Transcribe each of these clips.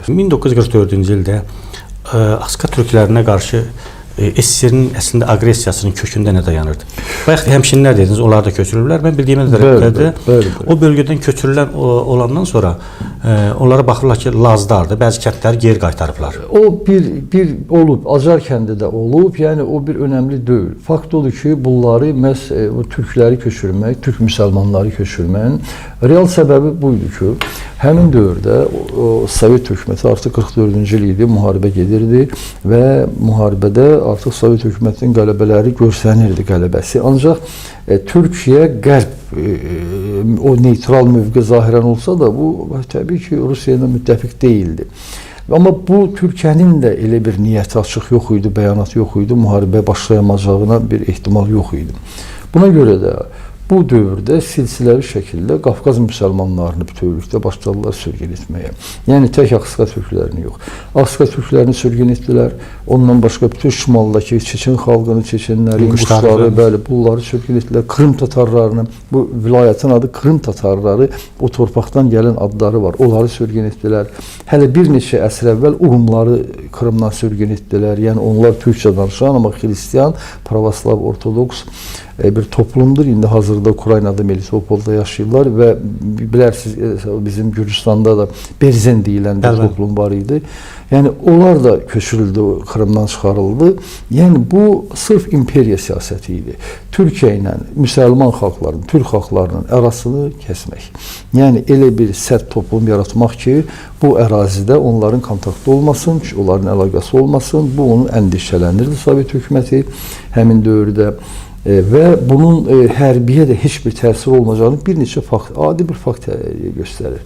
1944-cü ildə Axska türklərinə qarşı SSR-nin əslində aqressiyasının kökündə nə dayanırdı? Bayaq həmşinlər dediniz, onlar da köçürülüblər. Mən bildiyimə görə o bölgədən köçürülən olandan sonra onlara baxırlar ki, Lazlardır. Bəzi kəndləri geri qaytarıblar. O bir olub, Acar kəndi də olub. Yəni o bir önəmli deyil. Fakt odur ki, bunları məhz o türkləri köçürmək, türk müsəlmanları köçürməyin real səbəbi buydu ki, həmin dövrdə o Sovet hökuməti artıq 44-cü il idi, müharibə gedirdi və müharibədə artıq Sovet hökumətinin qələbələri görsənirdi, qələbəsi. Ancaq Türkiyə qərb o neytral mövqe zahirən olsa da bu təbii ki, Rusiya ilə müttəfiq deyildi. Amma bu Türkiyənin də elə bir niyyəti açıq yox idi, bəyanatı yox idi, müharibəyə başlayamacağına bir ehtimal yox idi. Buna görə də bu dövrdə silsiləvi şəkildə Qafqaz müsəlmanlarını bütövlükdə başladılar sürgün etməyə. Yəni tək Axska türklərini yox. Axska türklərini sürgün etdilər. Ondan başqa bütün şimaldakı Çeçen xalqını, Çeçenləri, İnguşları, bəli, bunları sürgün etdilər. Krım tatarlarını, bu vilayətin adı Krım tatarları, o torpaqdan gələn adları var. Onları sürgün etdilər. Hələ bir neçə əsr əvvəl Urumları Krımdan sürgün etdilər. Yəni onlar türkcə danışan, amma xristian, pravoslav, ortodoks bir toplumdur. İndi hazırda Ukraynada, Melitopolda yaşayırlar və bilərsiniz, bizim Gürcüstanda da Berzen deyilən bir toplum var idi. Yəni onlar da köçürüldü, Krımdan çıxarıldı. Yəni bu sırf imperiya siyasəti idi. Türkiyə ilə müsəlman xalqlarının, türk xalqlarının arasını kəsmək. Yəni elə bir sərt toplum yaratmaq ki, bu ərazidə onların kontaktı olmasın, onların əlaqəsi olmasın. Bu onu əndişələndirdi Sovet hökuməti həmin dövrdə. Və bunun hərbiyə də heç bir təsir olmayacağını bir neçə fakt, adi bir fakt göstərir.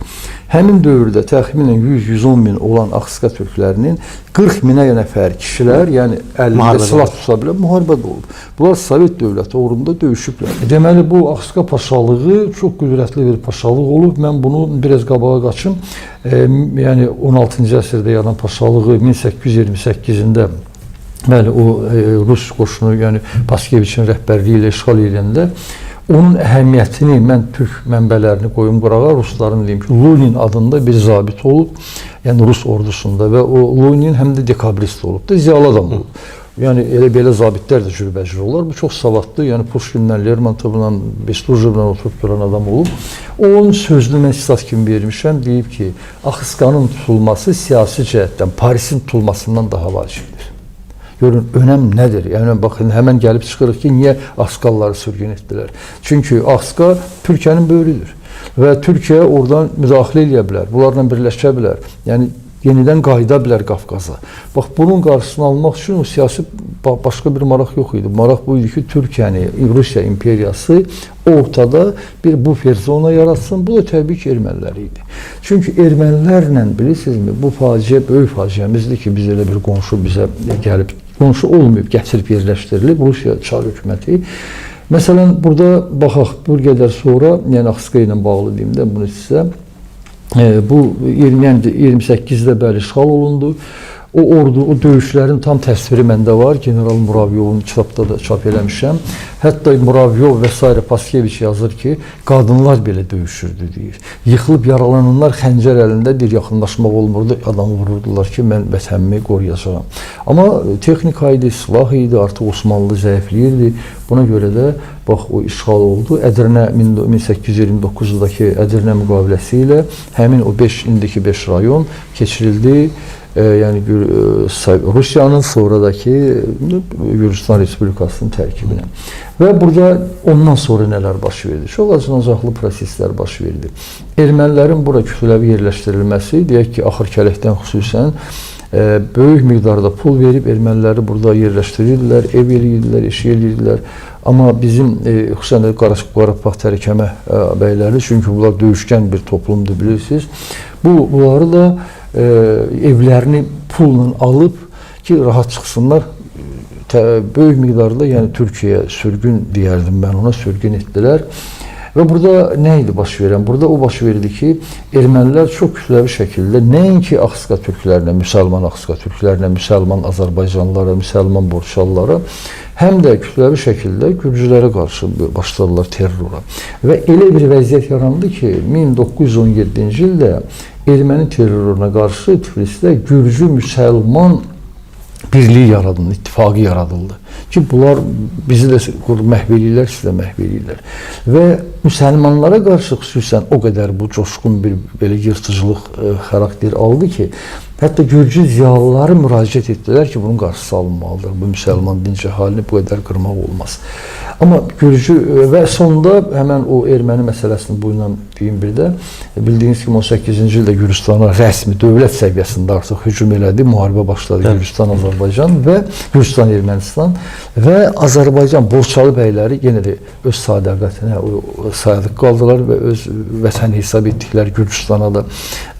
Həmin dövrdə təxminən 100-110 min olan Axska türklərinin 40 minə nəfər kişilər, yəni əlində silah tuta bilən müharibədə olub. Bunlar Sovet dövləti uğrunda döyüşüblər. Deməli, bu Axska paşalığı çox qüdrətli bir paşalıq olub. Mən bunu biraz qabağa qaçım. Yəni 16-cı əsrdə yaranan paşalığı 1828-də bəli, o Rus qoşunu, yəni Paskeviçin rəhbərliyi ilə işğal edəndə onun əhəmiyyətini mən türk mənbələrini qoyum qırağa, rusların deyim ki, Lunin adında bir zabit olub, yəni Rus ordusunda və o Lunin həm də dekabrist olub da, ziyalı adam olub. Yəni elə belə zabitlər də cürbəcür olar. Bu çox savadlı, yəni Pushkinlə, Lermontovla, Bestujevlə oturub duran adam olub. Onun sözünü mən sitat kimi vermişəm, deyib ki, Axıskanın tutulması siyasi cəhətdən Parisin tutulmasından daha vacibdir. Görün, önəm nədir? Yəni, baxın, həmən gəlib çıxırıq ki, niyə Axskalları sürgün etdilər? Çünki Axska Türkiyənin böyrüdür və Türkiyə oradan müdaxilə eləyə bilər, bunlarla birləşə bilər. Yəni, yenidən qayıda bilər Qafqaza. Bax, bunun qarşısını almaq üçün o siyasi başqa bir maraq yox idi. Maraq bu idi ki, Türkiyəni, Rusiya imperiyası ortada bir bufer zona yaratsın. Bu da təbii ki, ermənilər idi. Çünki ermənilərlə, bilirsinizmi, bu faciə böyük faciəmizdir ki, biz elə bir qonşu bizə gəlib, qonşu olmayıb, gətirib yerləşdirilib Rusiya Çar hökuməti. Məsələn, burada baxaq, bir qədər sonra, yəni Axska ilə bağlı deyim də bunu sizə, bu 28-də bəli işğal olundu. O ordu, o döyüşlərin tam təsviri məndə var. General Muravyovun kitabda da çap eləmişəm. Hətta Muravyov və s. Paskeviç yazır ki, qadınlar belə döyüşürdü deyir. Yıxılıb yaralananlar xəncər əlində deyir, yaxınlaşmaq olmurdu. Adamı vururdular ki, mən vətənimi qoruyacağam. Amma texnika idi, silah idi, artıq Osmanlı zəifləyirdi. Buna görə də bax o işğal oldu. Ədirnə 1829-dakı Ədirnə müqaviləsi ilə həmin o 5 indiki 5 rayon keçirildi. Yəni Rusiyanın sonradakı Gürcüstan Respublikasının tərkibinə. Və burada ondan sonra nələr baş verdi? Çox acınacaqlı proseslər baş verdi. Ermənilərin bura kütləvi yerləşdirilməsi, deyək ki, Axırkələkdən xüsusən böyük miqdarda pul verib erməniləri burada yerləşdirirdilər, ev eləyirdilər, eşik eləyirdilər. Amma bizim xüsusən də Qarabağ tərəkəmə bəyləri, çünki bunlar döyüşkən bir toplumdur, bilirsiniz. Bunları da evlərini pulla alıb ki, rahat çıxsınlar. Böyük miqdarda, yəni Türkiyəyə sürgün deyərdim mən ona, sürgün etdilər. Və burada nə idi baş verən? Burada o baş verdi ki, ermənilər çox kütləvi şəkildə nəinki Axska türklərinə, müsəlman Axska türklərinə, müsəlman Azərbaycanlılara, müsəlman Borçalılara, həm də kütləvi şəkildə gürcülərə qarşı başladılar terrora. Və elə bir vəziyyət yarandı ki, 1917-ci ildə Erməni terroruna qarşı Tiflisdə Gürcü müsəlman birliyi yaradıldı, ittifaqı yaradıldı. Ki bunlar bizi də məhv eləyirlər, sizi də məhv eləyirlər. Və müsəlmanlara qarşı xüsusən o qədər bu coşqun bir belə yırtıcılıq xarakter aldı ki, hətta Gürcü ziyalıları müraciət etdilər ki, bunun qarşısı alınmalıdır. Bu müsəlman dinc əhalini bu qədər qırmaq olmaz. Amma Gürcü və sonda həmən o erməni məsələsini buyla deyim bir də, bildiyiniz kimi 18-ci ildə Gürcüstana rəsmi dövlət səviyyəsində artıq hücum elədi, müharibə başladı. Bəli. Gürcüstan, Azərbaycan və Gürcüstan, Ermənistan və Azərbaycan Borçalı bəyləri yenə də öz sədaqətinə sadiq qaldılar və öz vətən hesab etdikləri Gürcüstana da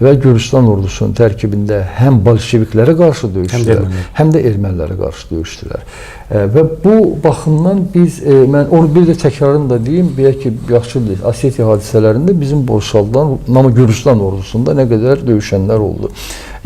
və Gürcüstan ordusunun tərkibində həm bolşeviklərə qarşı döyüşdülər, həm də ermənilərə qarşı döyüşdülər. Və bu baxımdan biz, mən onu bir də təkrarını da deyim, deyək ki, yaxşı bilir, Osetiya hadisələrində bizim Borçalıdan, amma Gürcüstan ordusunda nə qədər döyüşənlər oldu.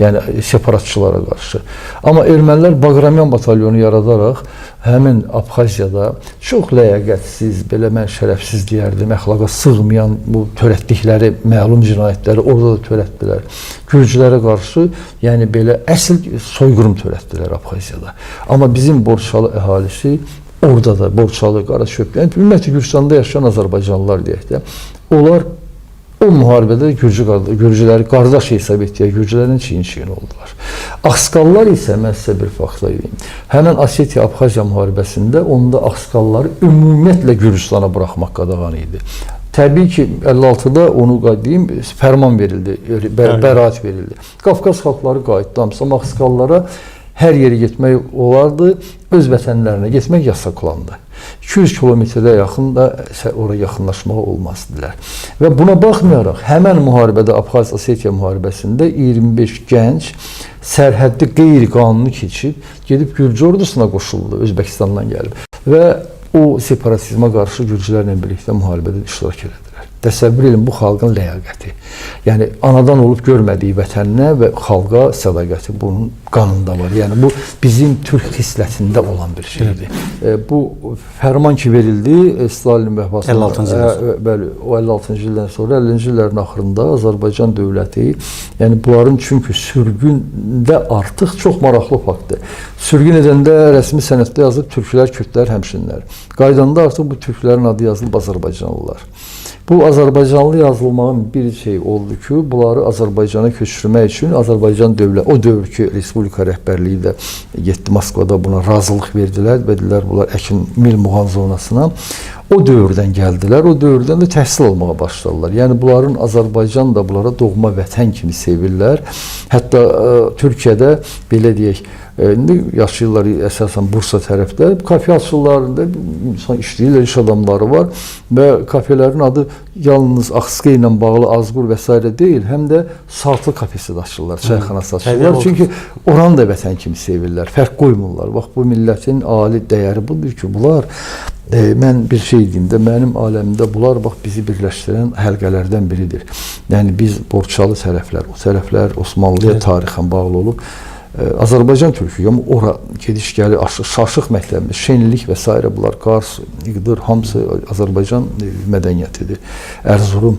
Yəni separatçılara qarşı. Amma ermənilər Baqramyan batalyonu yaradaraq həmin Abxaziyada çox ləyaqətsiz, belə mən şərəfsiz deyərdim, əxlaqa sığmayan bu törətdikləri məlum cinayətləri orada da törətdilər. Gürcülərə qarşı, yəni belə əsl soyqırım törətdilər Abxaziyada. Amma bizim Borçalı əhalisi orada da Borçalı, Qaraçöp, yəni ümumiyyətlə Gürcüstanda yaşayan Azərbaycanlılar deyək də, onlar o müharibədə Gürcüləri qardaş hesab etdilər, Gürcülərin çiyin-çiyin oldular. Axskallar isə, mən sizə bir faktla deyim, həmən Osetiya-Abxaziya müharibəsində onda Axskalları ümumiyyətlə Gürcüstana buraxmaq qadağan idi. Təbii ki, 56-da onu deyim, fərman verildi, bəraət verildi. Qafqaz xalqları qayıtdı, amma Axskallara hər yerə getmək olardı, öz vətənlərinə getmək yasaqlandı. 200 kilometrə yaxın da ora yaxınlaşmaq olmazdılar. Və buna baxmayaraq, həmən müharibədə, Abxaz-Osetiya müharibəsində 25 gənc sərhəddi qeyri-qanuni keçib, gedib Gürcü ordusuna qoşuldu, Özbəkistandan gəlib. Və o separatizmə qarşı Gürcülərlə birlikdə müharibədə iştirak elədilər. Təsəvvür edin, bu xalqın ləyaqəti. Yəni, anadan olub görmədiyi vətəninə və xalqa sədaqəti bunun qanında var. Yəni, bu bizim türk xislətində olan bir şeydir. Bu fərman ki verildi Stalin vəfatından 56-cı ildən sonra. Bəli, o 56-cı ildən sonra 50-ci illərin axırında Azərbaycan dövləti, yəni bunların çünki sürgündə artıq çox maraqlı faktdır. Sürgün edəndə rəsmi sənəddə yazılıb türklər, kürdlər, həmşinlər. Qaydanda artıq bu türklərin adı yazılıb Azərbaycanlılar. Bu Azərbaycanlı yazılmağın bir şey oldu ki, bunları Azərbaycana köçürmək üçün Azərbaycan dövlət, o dövrki Respublika rəhbərliyi də getdi Moskvada buna razılıq verdilər və dedilər bunlar Əkin Mil Muğan zonasına. O dövrdən gəldilər, o dövrdən də təhsil almağa başladılar. Yəni bunların Azərbaycan da bunlara doğma vətən kimi sevirlər. Hətta Türkiyədə belə deyək, indi yaşayırlar əsasən Bursa tərəfdə, kafe açırlarında insan işləyirlər, iş adamları var və kafelerin adı yalnız Axska ilə bağlı Azqur və s. deyil, həm də Sartlı kafesi də açırlar, çayxanası açırlar. Çünki oranı da vətən kimi sevirlər, fərq qoymurlar. Bax, bu millətin ali dəyəri budur ki, bunlar, mən bir şey deyim də, mənim aləmdə bunlar bax bizi birləşdirən həlqələrdən biridir. Yəni biz Borçalı tərəflər, o tərəflər Osmanlıya tarixən bağlı olub. Azərbaycan türkü, amma ora gediş gəli, Şaşıq məktəbimiz, Şenlik və s. bunlar, Qars, İqdır, hamısı Azərbaycan mədəniyyətidir. Erzurum,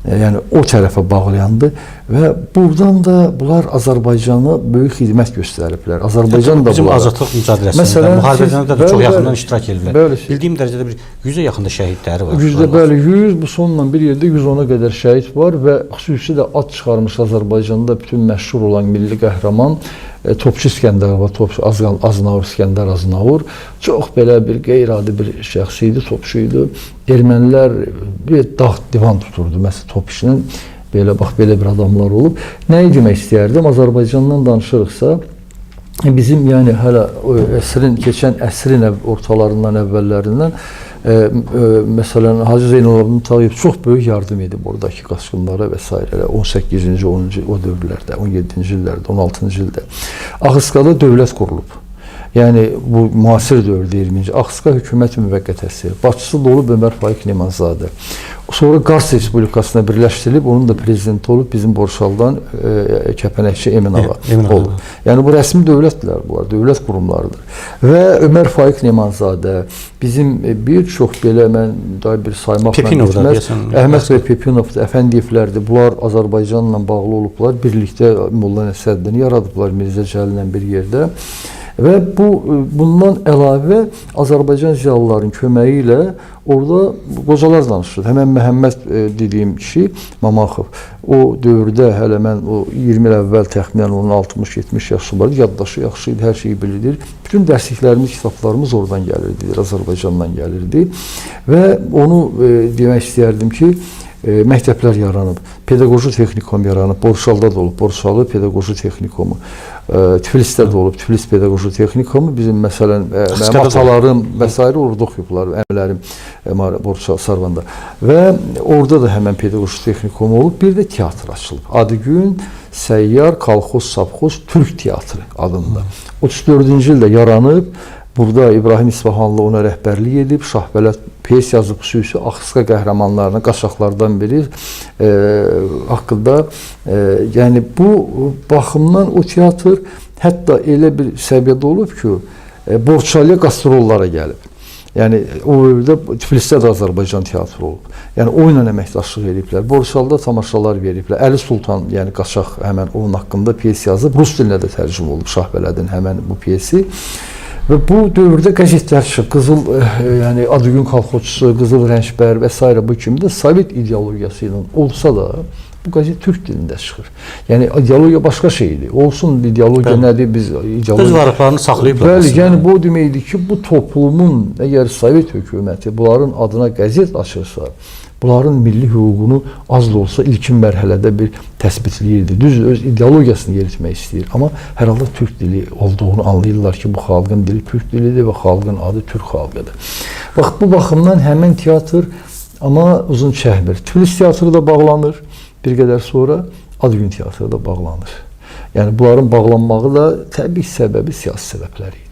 yəni o tərəfə bağlayandı və buradan da bunlar Azərbaycana böyük xidmət göstəriblər. Azərbaycan da bizim azadlıq mücadiləsində, müharibələrdə də çox yaxından iştirak ediblər. Bildiyim dərəcədə bir 100-ə yaxın da şəhidləri var. Yüzdə bəli, 100, bu sonla bir yerdə 110-a qədər şəhid var və xüsusi də ad çıxarmış Azərbaycanda bütün məşhur olan milli qəhrəman Topçu İskəndər var, Topçu Aznavur, İskəndər Aznavur. Çox belə bir qeyri-adi bir şəxs idi, topçu idi. Ermənilər bir dağ divan tuturdu, məsələn, top işinin. Belə, bax, belə bir adamlar olub. Nəyi demək istəyərdim? Azərbaycandan danışırıqsa, bizim yəni hələ əsrin, keçən əsrin ortalarından, əvvəllərindən məsələn, Hacı Zeynalabdin Tağıyev çox böyük yardım edib oradakı qaçqınlara və s. 18-ci, 10-cu o dövrlərdə, 17-ci illərdə, 16-cı ildə. Ağızqada dövlət qurulub. Yəni bu müasir dövrdə 20-ci Axıska hökumət müvəqqətəsi, başçısı da olub Ömər Faiq Nemanzadə. Sonra Qars Respublikasına birləşdirilib, onun da prezidenti olub bizim Borçalıdan Kəpənəkçi Emin ağa olub. Yəni bu rəsmi dövlətdirlər bunlar, dövlət qurumlarıdır. Və Ömər Faiq Nemanzadə bizim bir çox belə mən daha bir saymaqla bitməz. Əhməd bəy Pepinov, Əfəndiyevlərdir. Bunlar Azərbaycanla bağlı olublar. Birlikdə Molla Nəsrəddini yaradıblar Mirzə Cəlillə bir yerdə. Və bundan əlavə Azərbaycan ziyalılarının köməyi ilə orada qocalar danışır. Həmən Məhəmməd dediyim kişi Mamaxov. O dövrdə hələ mən o 20 il əvvəl təxminən onun 60-70 yaşı var idi, yaddaşı yaxşı idi, hər şeyi bilir. Bütün dərsliklərimiz, kitablarımız oradan gəlirdi, Azərbaycandan gəlirdi. Və onu demək istəyərdim ki, məktəblər yaranıb, pedaqoji texnikum yaranıb, Borçalıda da olub, Borçalı pedaqoji texnikumu, Tiflisdə də olub, Tiflis pedaqoji texnikumu, bizim məsələn, mənim atalarım və s. orada oxuyublar, əmilərim Borçalı Sarvanda və orada da həmən pedaqoji texnikumu olub, bir də teatr açılıb. Adıgün Səyyar Kolxoz Savxoz Türk Teatrı adında. 34-cü ildə yaranıb. Burada İbrahim İsfahanlı ona rəhbərlik edib, Şahvələt pyes yazıb, xüsusi Axıska qəhrəmanlarına, qaçaqlardan biri haqqında. Yəni bu baxımdan o teatr hətta elə bir səviyyədə olub ki, Borçalıya qastrollara gəlib. Yəni o dövrdə Tiflisdə də Azərbaycan teatrı olub. Yəni o ilə əməkdaşlıq ediblər. Borçalıda tamaşalar veriblər. Əli Sultan, yəni qaçaq həmən onun haqqında pyes yazıb, rus dilinə də tərcümə olub Şahvələdin həmən bu pyesi. Və bu dövrdə qəzetlər çıxıb, Qızıl, yəni Adıgün Kolxozçusu, Qızıl Rəncbər və s. bu kimi də Sovet ideologiyası ilə olsa da bu qəzet türk dilində çıxır. Yəni ideologiya başqa şeydir. Olsun ideologiya nədir, biz ideologiya... Öz varlıqlarını saxlayıblar. Bəli, yəni bu deməkdir ki, bu toplumun əgər Sovet hökuməti bunların adına qəzet açırsa, bunların milli hüququnu az da olsa ilkin mərhələdə bir təsbitləyirdi. Düz öz ideologiyasını yeritmək istəyir. Amma hər halda türk dili olduğunu anlayırlar ki, bu xalqın dili türk dilidir və xalqın adı türk xalqıdır. Bax, bu baxımdan həmin teatr amma uzun çəkmir. Tiflis teatrı da bağlanır bir qədər sonra, Adıgün teatrı da bağlanır. Yəni bunların bağlanmağı da təbii səbəbi siyasi səbəblər idi.